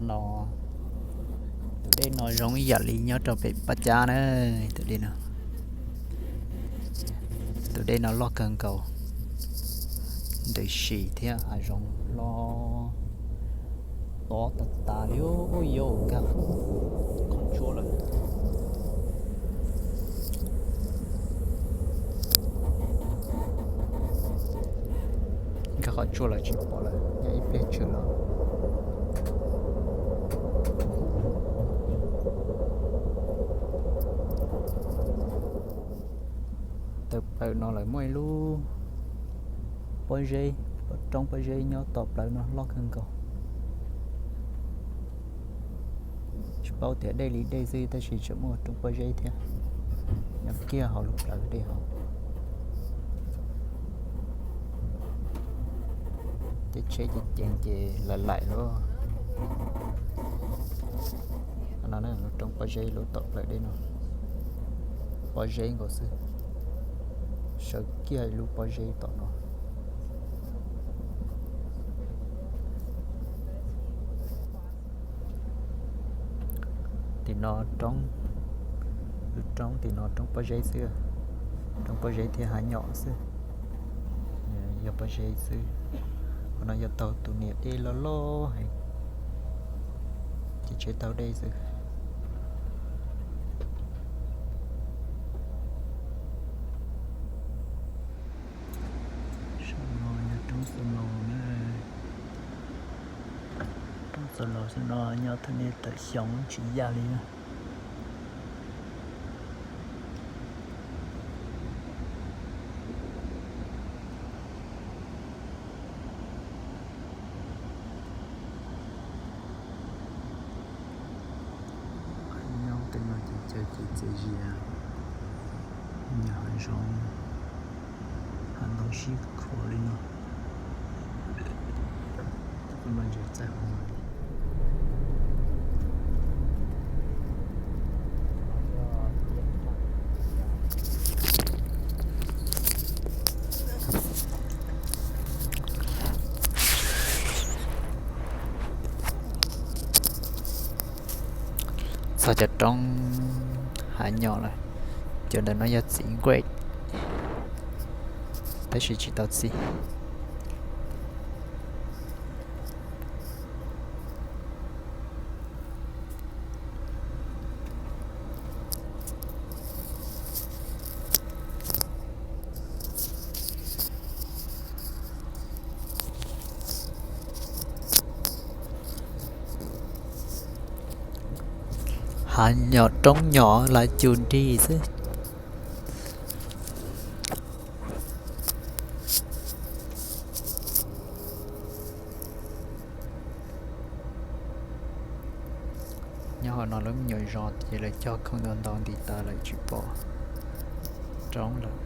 No, tus dej no zoo ib yam li nyob rau pem Paj Cab na, tus dej no. Tus dej no loj kawg nkaus, ntws si thiab hav zoov loj tob tas tas li. Ub, yau, nkag qhov tsua lawm. Nkag qhov tsua lawm tsis pom lawm, nyob ib pliag tshwm los. Tawm plaws no lawm muaj ib lub pob zeb, roob pob zeb nyob tom plaws no loj kawg nkaus. Tsis paub tias dej li dej xwb tab sis tseem muaj roob pob zeb thiab, nyob kiag hauv lub plawv dej hauv. Tej tsheb ces ceev ces laim laim lawm. No lub roob pob zeb lub tom plaws dej no, pob zeb nkaus xwb, sawv kiag ib lub pob zeb tom no. Tim no roob, lub roob tim no roob pob zeb xwb, roob pob zeb thiab hav nyom xwb, yog pob zeb xwb. Qhov no yog taug tus niam dej loj loj heev, ces tsheb taug dej xwb. Saum no yog roob Xos Laus na. Roob Xos Laus saum no nyob thaum niaj tawm xyoo tsis yaj li na. Nyob tej no ces caw kev txias zias, nyob hav zoov, hav ntoo sib khuam li no. Tus no ntses txaij hauv no. Txog cov roob hav nyom lawm. Cov ntawm no yog txiv nkuaj, tab sis tsis tau txi. Hav nyom roob nyom lav cus nrig xwb. Nyob hauv no lub me nyuam zos ces lawv cog khoom ntau ntau ntiv tas lawm tsis pom roob lawm.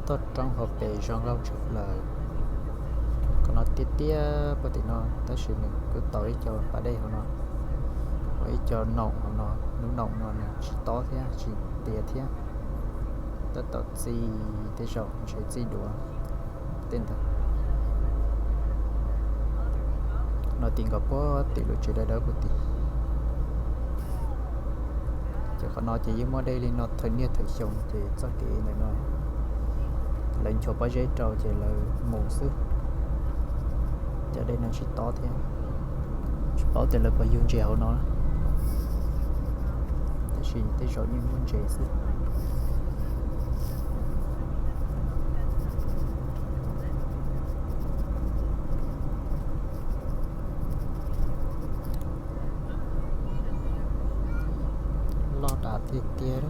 Toj roob hauv pes zoo nkauj tshaj plaws. Qhov no tiaj tiaj puag tim no tab sis nws kuj tau ib co pas dej hauv no, ua ib co noom hauv no. Lub noom no nws tsis tob thiab tsis tias thiab, tab tom txi tej zaum ntshe txi duav tej ntawd. No tim nkaus puag tim lub tsev dawb dawb puag tim. Ces qhov no ces yeej muaj dej li no thawm niaj thawm xyoo ces txoj kev ntawm no lawv nchuav pob zeb rau ces lawv mus xwb. Cov dej no tsis tob thiab, tsis paub tias lawv puas yug ntses hauv no, tab sis tej zaum yeej muaj ntses xwb. Loj dav tiag tiag.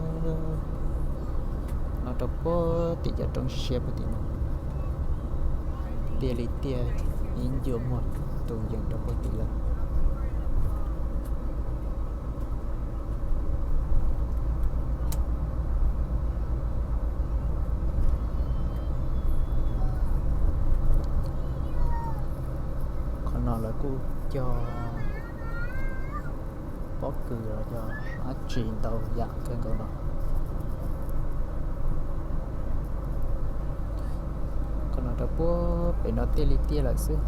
No rau puag tim cov roob siab puag tim no, tiaj li tiaj, ib ncua muag tu yees rau puag tim lawm. Lawv kuj cog pob kws los yog dab tsi ntau yam kawg nkaus no. Qhov no rau puag pem no tiaj li tiaj lawm xwb.